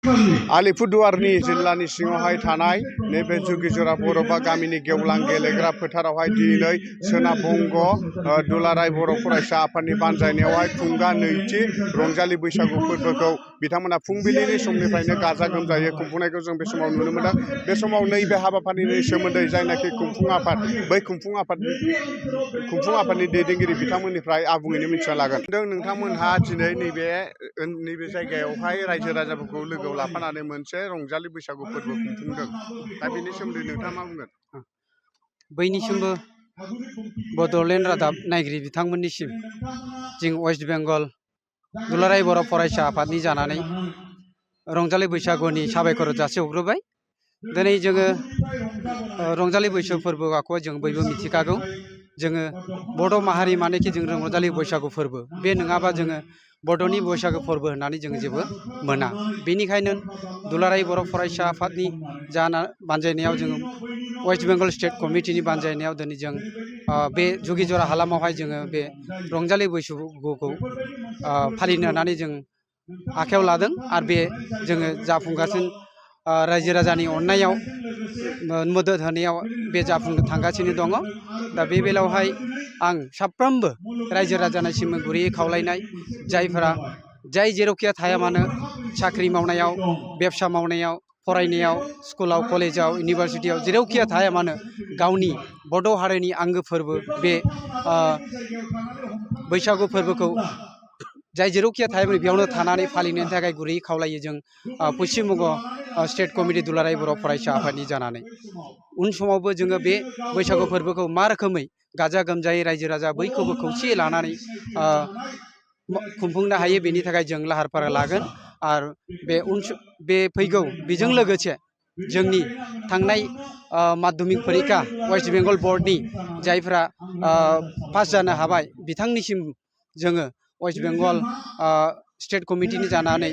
आलिपुरदुवारनि जिल्लानि सिङावहाय थानाय नैबे जुगिजरा बर'बा गामिनि गेवलां गेलेग्रा फोथारावहाय दिनै सोनाब बंग दुलाराय बर' फरायसा आफादनि बानजायनायावहाय खुंगा नैथि रंजालि बैसागु फोरबोखौ बिथांमोना फुंबिलिनि समनिफ्रायनो गाजा गोमजायै खुंफुंनायखौ जों बे समाव नुनो मोनदों। बे समाव नैबे हाबाफारिनि सोमोन्दै जायनाखि खुंफुं आफाद बै खुंफुं आफादनि दैदेनगिरि बिथांमोननिफ्राय आबुङैनो मिथिना लागोन। नोंथांमोनहा दिनै नैबे जायगायावहाय रायजो राजाफोरखौ लोगोआव लाफानानै मोनसे रंजालि बैसागु फोरबो खुंफुंदों। दा बेनि सोमोन्दै नोंथाङा मा बुंगोन? बैनिसिमबो बड'लेण्ड रादाब नायगिरि बिथांमोननिसिम जों वेस्ट बेंगल दुलाराय बर' फरायसा आफादनि जानानै रंजालि बैसागुनि साबायखर जासिहरग्रोबाय। दिनै जोङो रंजालि बैसागु फोरबोखौ जों बयबो मिथिखागौ। जोङो बड' माहारि मानेखि जों रंजालि बैसागु फोरबो बे नङाबा जोङो बड'नि बैसागु फोरबो होननानै जों जेबो मोना। बेनिखायनो दुलाराय बर' फरायसा आफादनि बानजायनायाव जोङो वेस्ट बेंगल स्टेट कमिटिनि बानजायनायाव दिनै जों बे जुगिजरा हालामावहाय जोङो बे रंजालि बैसागुखौ फालिनो होननानै जों आखायाव लादों। आरो बे जोङो जाफुंगासिनो रायजो राजानि अननायाव मदद होनायाव बे जाफुंनो थांगासिनो दङ। दा बे बेलायावहाय आं साफ्रोमबो रायजो राजानिसिम गुरैयै खावलायनाय, जायफोरा जाय जेरावखि थाया मानो साख्रि मावनायाव, बेबसा मावनायाव, फरायनायाव, स्कुलाव, कलेजाव, इउनिभारसिटियाव जेरावखि थाया मानो गावनि बड' हारिनि आंगो फोरबो बे बैसागु फोरबोखौ जाय जेरावखि थाया मानो बेयावनो थानानै फालिनायनि थाखाय गुरैयै खावलायो जों पश्चिम बंग स्टेट कमिटि दुलाराय बर' फरायसा आफादनि जानानै। उन समावबो जोङो बे बैसागु फोरबोखौ मा रोखोमै गाजा गोमजायै रायजो राजा बयखौबो खौसेयै लानानै खुंफुंनो हायो बेनि थाखाय जों लाहार फाहार लागोन। आरो बे फैगौ बेजों लोगोसे जोंनि थांनाय माध्यमिक परिखा वेस्ट बेंगल बर्डनि जायफ्रा पास जानो हाबाय बिथांनिसिम जोङो वेस्ट बेंगल स्टेट कमिटिनि जानानै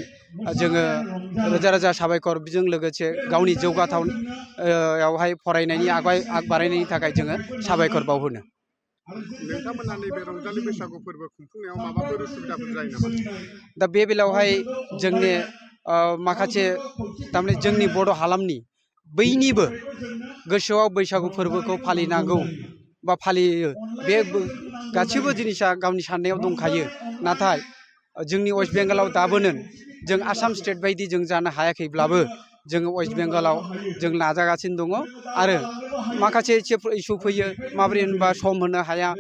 जोङो रोजा रोजा साबायखर, बेजों लोगोसे गावनि जौगाथायावहाय फरायनायनि आग बारायनायनि थाखाय जोङो साबायखर बावहोनो। नोंथांमोना नैबे रंजालि बैसागु फोरबो खुंफुंनायाव माबाफोर उसुबिदाफोर जायो नामा? दा बे बेलायावहाय जोंनि माखासे थारमाने जोंनि बड' हालामनि बयनिबो गोसोआव बैसागु फोरबोखौ फालिनांगौ बा फालियो बे गासैबो जिनिसा गावनि साननायाव दंखायो। नाथाय जोंनि वेस्ट बेंगलाव दाबोनो जों आसाम स्टेट बायदि जों जानो हायाखैब्लाबो जोङो वेस्ट बेंगलाव जों नाजागासिनो दङ। आरो माखासे इसु फैयो, माबोरै होनबा सम होनो हाया,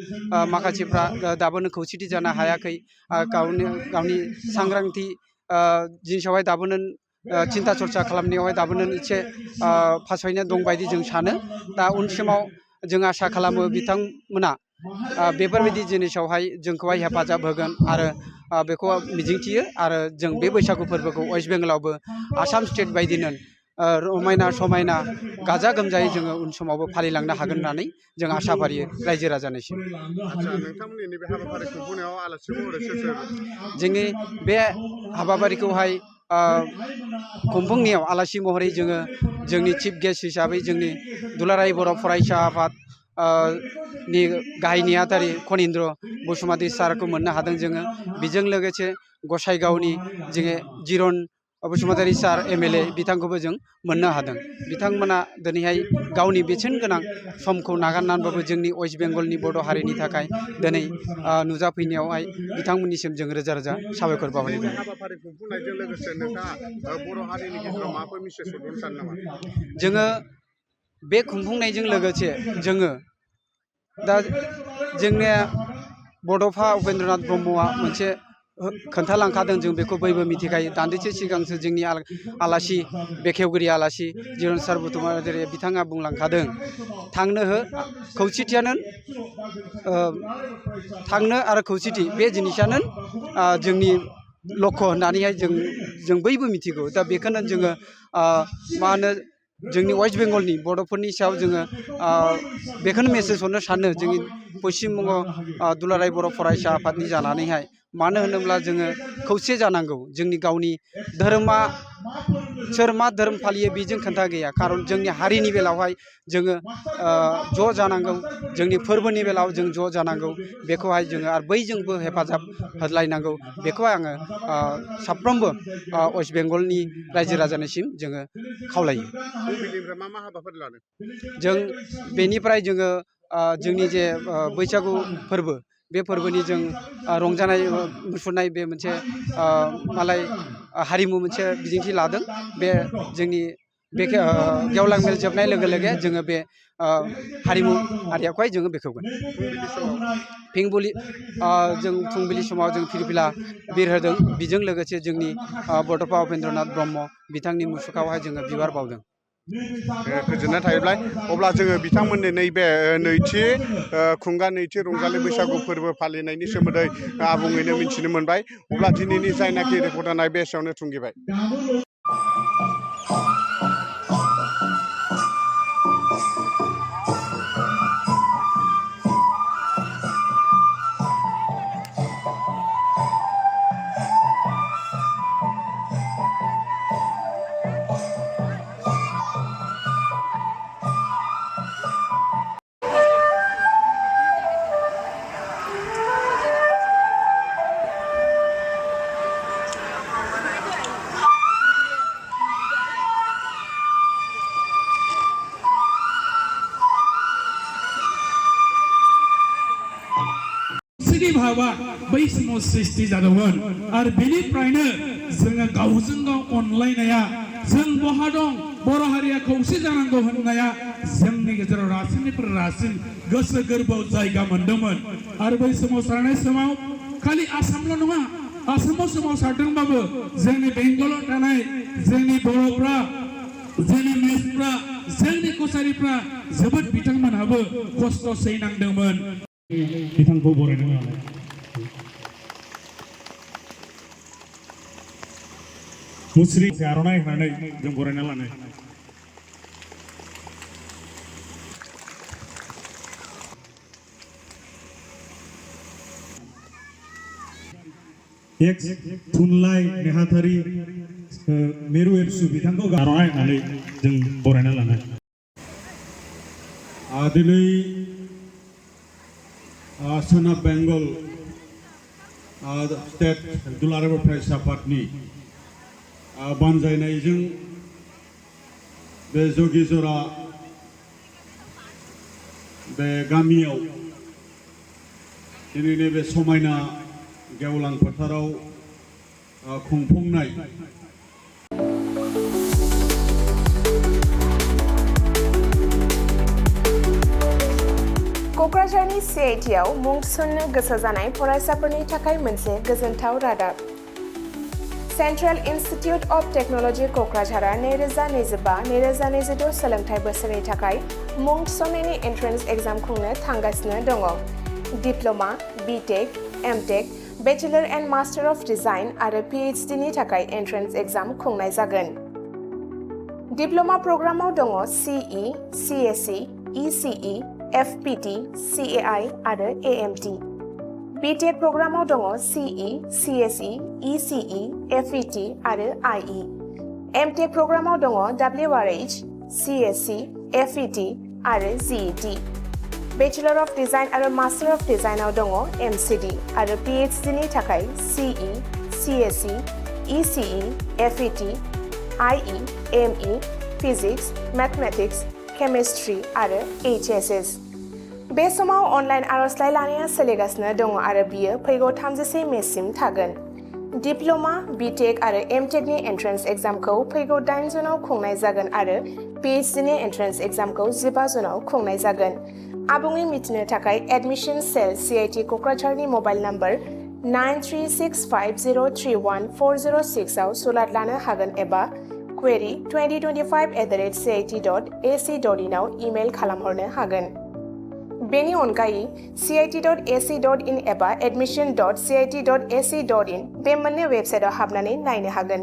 माखासेफ्रा दाबोनो खौसेथि जानो हायाखै, गावनि सांग्रांथि जिनिसावहाय दाबोनो चिन्ता चर्चा खालामनायावहाय दाबोनो एसे फासयना दं बायदि जों सानो। दा उन समाव जों आसा खालामो बिथांमोना बेफोरबायदि जिनिसावहाय जोंखौहाय हेफाजाब होगोन आरो बेखौ मिजिंथियो। आरो जों बे बैसागु फोरबोखौ वेस्ट बेंगलावबो आसाम स्टेट बायदिनो रमायना समायना गाजा गोमजायै जोङो उन समावबो फालिलांनो हागोन होननानै जों आसा फारियो रायजो राजानिसिम। नोंथांमोननि नैबे हाबाफारि खुंफुंनायाव आलासि महरै सोर सोर? जोंनि बे हाबाफारिखौहाय खुंफुंनायाव आलासि महरै जोङो जोंनि चिफ गेस्ट हिसाबै जोंनि दुलाराय बर' फरायसा आफाद नि गाहाय नेहाथारि खनिन्द्र बसुमतारी सारखौ मोननो हादों जोङो। बेजों लोगोसे गसाइगावनि जोङो जिरन बसुमतारी सार MLA बिथांखौबो जों मोननो हादों। बिथांमोना दिनैहाय गावनि बेसेन गोनां समखौ नागारनानैबाबो जोंनि वेस्ट बेंगलनि बड' हारिनि थाखाय दिनै नुजाफैनायावहाय बिथांमोननिसिम जों रोजा रोजा साबायखर बावहरनाय जायो। हाबाफारि खुंफुंनायजों लोगोसे नोंथाङा बर' हारिनि गेजेराव माबाफोर मेसेज हरनो सानो नामा? जोङो बे खुंफुंनायजों लोगोसे जोङो दा जोंनिया बड'फा उपेन्द्रनाथ ब्रह्मआ मोनसे खोन्थालांखादों, जों बेखौ बयबो मिथिखायो। दान्दिसे सिगांसो जोंनि आलासि बेखेवगिरि आलासि जिरन सार बसुमतारी बिथाङा बुंलांखादों, थांनो हो खौसेथियानो थांनो आरो खौसेथि बे जिनिसानो जोंनि लक्ष्य होननानैहाय जों बयबो मिथिगौ। दा बेखौनो जोङो मा होनो जोंनि वेस्ट बेंगलनि बड'फोरनि सायाव जोङो बेखौनो मेसेज हरनो सानो जोंनि पश्चिम बंग दुलाराय बर' फरायसा आफादनि जानानैहाय। मानो होनोब्ला जोङो खौसे जानांगौ। जोंनि गावनि धोरोमा सोर मा धोरोम फालियो बेजों खोन्था गैया खारन जोंनि हारिनि बेलायावहाय जोङो ज' जानांगौ जोंनि फोरबोनि बेलायाव जों ज' जानांगौ बेखौहाय जोङो आरो बैजोंबो हेफाजाब होलायनांगौ बेखौहाय आङो साफ्रोमबो वेस्ट बेंगलनि रायजो राजानिसिम जोङो खावलायो फुंबिलिनिफ्राय मा हाबाफारि लादों जों बेनिफ्राय जोङो जोंनि जे बैसागु फोरबो बे फोरबोनि जों रंजानाय मुसुरनाय बे मोनसे मालाय हारिमु मोनसे बिदिन्थि लादों बे जोंनि बे गेवलां मेल जोबनाय लोगो लोगो जोङो बे हारिमु आरियाखौहाय जोङो बेखेवगोन जों फुंबिलि समाव जों फिरफिला बिर होदों बेजों लोगोसे जोंनि बड'फा उपेन्द्रनाथ ब्रह्म बिथांनि मुसुखायावहाय जोङो बिबार बावदों गोजोननाय थाहैबाय अब्ला जोङो बिथांमोननि नैबे नैथि खुंगा नैथि रंजालि बैसागु फोरबो फालिनायनि सोमोन्दै आबुङैनो मिथिनो मोनबाय अब्ला दिनैनि जायनाखि रिपर्ट होनाय बे एसेयावनो थुंगेबाय भावा बै समाव सृष्टि जादोंमोन आरो बेनिफ्रायनो जोङो गावजों गाव अनलायनाया जों बहा दं बर' हारिया खौसे जानांगौ होननाया जोंनि गेजेराव रासिननिफ्राय रासिन गोसो गोरबोआव जायगा मोनदोंमोन आरो बै सोमावसारनाय समाव खालि आसामल' नङा आसामाव सोमावसारदोंबाबो जोंनि बेंगलाव थानाय जोंनि बर'फ्रा जोंनि मेसफ्रा जोंनि कसारिफ्रा जोबोद बिथांमोनहाबो खस्थ' सैनांदोंमोन बिथांखौ बरायनो लानाय मुस्रि आर'नाइ होनानै जों बरायना लानाय एक्स थुनलाइ नेहाथारि मिरु एबसु बिथांखौ आर'नाइ होनानै जों बरायना लानाय दिनै सोनाब बेंगल स्टेट दुलाराय बर' फरायसा आफादनि बानजायनायजों बे जगिजरा बे गामियाव दिनैनि बे समायना गेवलां फोथाराव खुंफुंनाय क'क्राझारनि CITआव मुं थिसननो गोसो जानाय फरायसाफोरनि थाखाय मोनसे गोजोनथाव रादाब सेन्ट्रेल इन्स्टिटिउट अफ टेक्न'लजि क'क्राझारआ 2025-2026 सोलोंथाइ बोसोरनि थाखाय मुं थिसननायनि एन्ट्रेन्स एग्जाम खुंनो थांगासिनो दङ diploma BTech MTech bachelor and master of design आरो PhD नि थाखाय एन्ट्रेन्स एग्जाम खुंनाय जागोन डिप्ल'मा प्रग्रामाव दङ CE CSE ECE FPT CAI आरो AMT BTech प्रग्रामाव दङ CE CSE ECE FET आरो IE MTech प्रग्रामाव दङ WRH CSC FET आरो GET बेचेलर अफ डिजाइन आरो मास्टार अफ डिजाइनआव दङ MCD आरो PhD नि थाखाय CE CSE ECE FET IE ME physics mathematics chemistry आरो HSS बे समाव अनलाइन आर'जलाइ लानाया सोलिगासिनो दङ आरो बियो फैगौ 31 मेसिम थागोन डिप्ल'मा BTech आरो MTech नि एन्ट्रेन्स एग्जामखौ फैगौ 8 जुनाव खुंनाय जागोन आरो PhD नि एन्ट्रेन्स एग्जामखौ 15 जुनाव खुंनाय जागोन आबुङै मिथिनो थाखाय एडमिशन सेल CIT क'क्राझारनि मबाइल नम्बर 9365031406 आव सुलाद लानो हागोन एबा query2025@cit.ac.in आव इमेल खालामहरनो हागोन बेनि अनगायै cit.ac.in एबा admission.cit.ac.in बे मोननै वेबसाइटआव हाबनानै नायनो हागोन